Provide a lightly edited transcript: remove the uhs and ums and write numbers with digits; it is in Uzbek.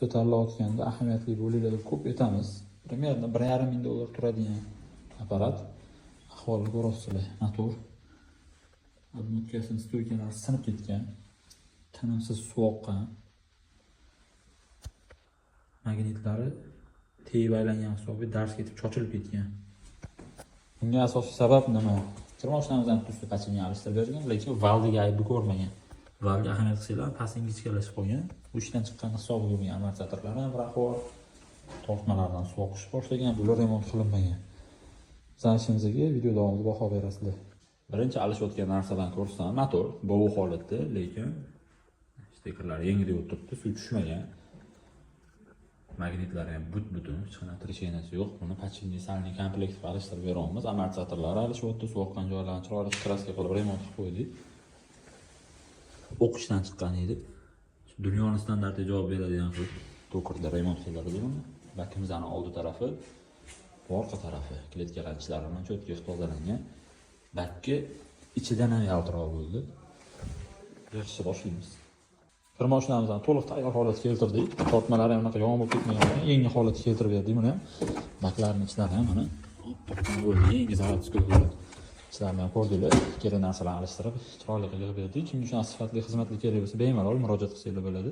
Usta tanlayotganda ahamiyatli bo'linglar deb ko'p aytamiz. Примерно 1,5 ming dollar turadigan apparat. Ahvolini ko'ryapsizlar. Motor обмотка sini стойка lari sinib ketgan. Tinimsiz suv oqqan. Magnitlari tegib aylangan hisobiga darz ketib, chochilib ketgan. Bunga asosiy sabab nima? Kir mashinamizni usti pachini alishtirib bergan, lekin valdiga aybni ko'rmagan. Valga ahamiyat qilsanglar, past ingichkalashib qolgan. U ishdan chiqqan hisobiga bo'lgan. Amortizatorlar ham bir ahvol. Tortmalardan suv oqishni boshlagan, bular remont qilinmagan. Bizani ishimizga video davomida baho berasizlar. Birinchi alishayotgan narsadan ko'rsam, motor bovuq holatda, lekin stekerlari yengillik o'tiribdi, suv tushmagan. Magnitlari ham but-butun, hech qanaqa трещина si yo'q. Buni подшипник, сальник komplekt qilib alishtirib beryapmiz. Amortizatorlari alishyapti, suv oqqan joylarini chiroyli краска qilib, remont qilib qo'ydik. O'qishdan chiqqan edi. Shu dunyoni standartiga javob beradigan qilib to'kirda remont qildirdik buni. Bakimizni oldi tarafi, orqa tarafi, kletkalar ichlari bilan чётко tozalangan. Bakki ichidan ham yaltiroq bo'ldi. Yaxshi, boshlaymiz. Kir mashinamizni to'liq tayyor holatga keltirdik. Tortmalari ham unaqa yomon bo'lib ketmagan, yangi holatga keltirib berdik buni ham. Baklarning ichlari ham mana oppoq bo'ldi, yangi заводской bo'ldi. Ichlarini ham ko'rdinglar. Kerak narsalarni alishtirib, chiroyli qilib yig'ib berdik. Kimga shunaqa sifatli xizmatlar kerak bo'lsa, bemalol murojaat qilsanglar bo'ladi.